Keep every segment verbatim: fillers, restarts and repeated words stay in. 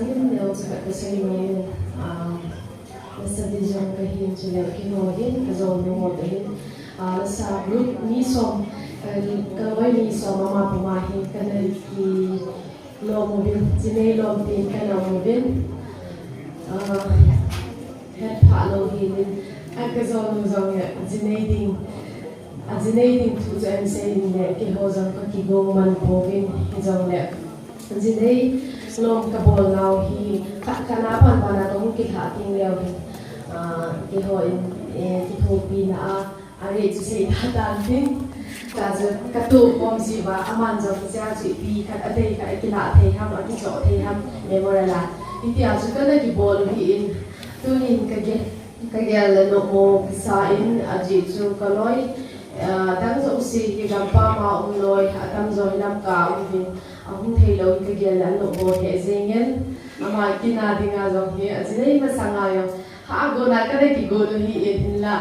Neo chu ka, ka sei nom in, ah, nasa vision ka hin chu le keiho hin, ka jong nu mo te hin, ah, nasa group mi som, ka, ka loi mi som ama puma hin, ka na kilom uvin, jinei lom tin ka na uvin, ah, het pha lou hin, a ka jong nu jong le, jinei ding, a jinei ding thu chu em sei in le, keiho jong ka kigong man pouvin, hi jong le, jinei lom ka bol nau hi, khat khat na pan pan a ka hung kilha ting leu hin, ah, keiho in, eh, kithopina a, a rate chu sei ta tan tin. Ka chu ka tu pom si va, aman jong chu a chu ipi khat a dei khat a kilah thei ham, a kichoh thei ham, memorial a. Hitia chu ka na kibol u hi in, tunin ka ge-, ka gel le no mo kisa in, a ji chu ka loi, ah, dang jong si hi gampam a um loi, a tam jong hi Lamka um hin. Ahung thei lou in ka gel le an lou bo thei jeng in. Ama kina dinga jong hi, a jinei masanga jong. Ha gona ka na kigon u hi in hinla.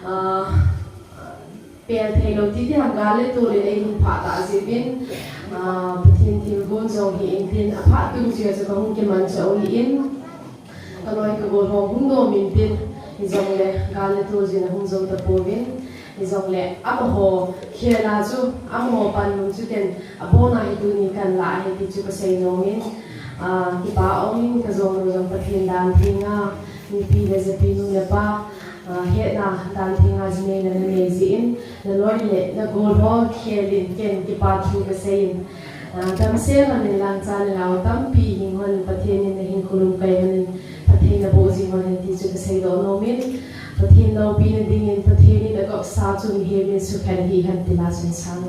Ah, pel thei lou titi ham gal le tol in ei hung pha ta jeh in. Ah, Pathen thilgon jong hi in tin a phat tum jeh a chu ka hung kiman cheh u hi in. Ka loi ka gol ho hung nom in tin, hi jong le, gal le tol jin a hung jong ta pouvin, hi jong le, amaho khel a chu, amaho panmun chu ken, abon a hi tuni kan la hi ti chu ka sei nom in, ah, kipa um in ka jong nu jong Pathen dan theng a, nupi le japi nu le pa, ah, hetna dan theng a jinei na nei jeh in, na loi le, na gol ho khel in ken kipa thu ka sei in, Ah, damsel hon in lang cha le nao tampi hing hon Pathen in na hinkho lum kai hon in Pathen na boh jing hon in ti chu ka sei doh nom in Pathen loupina ding in Pathen in a gopsa chu mihem in sukhen hi hen ti la chun sang.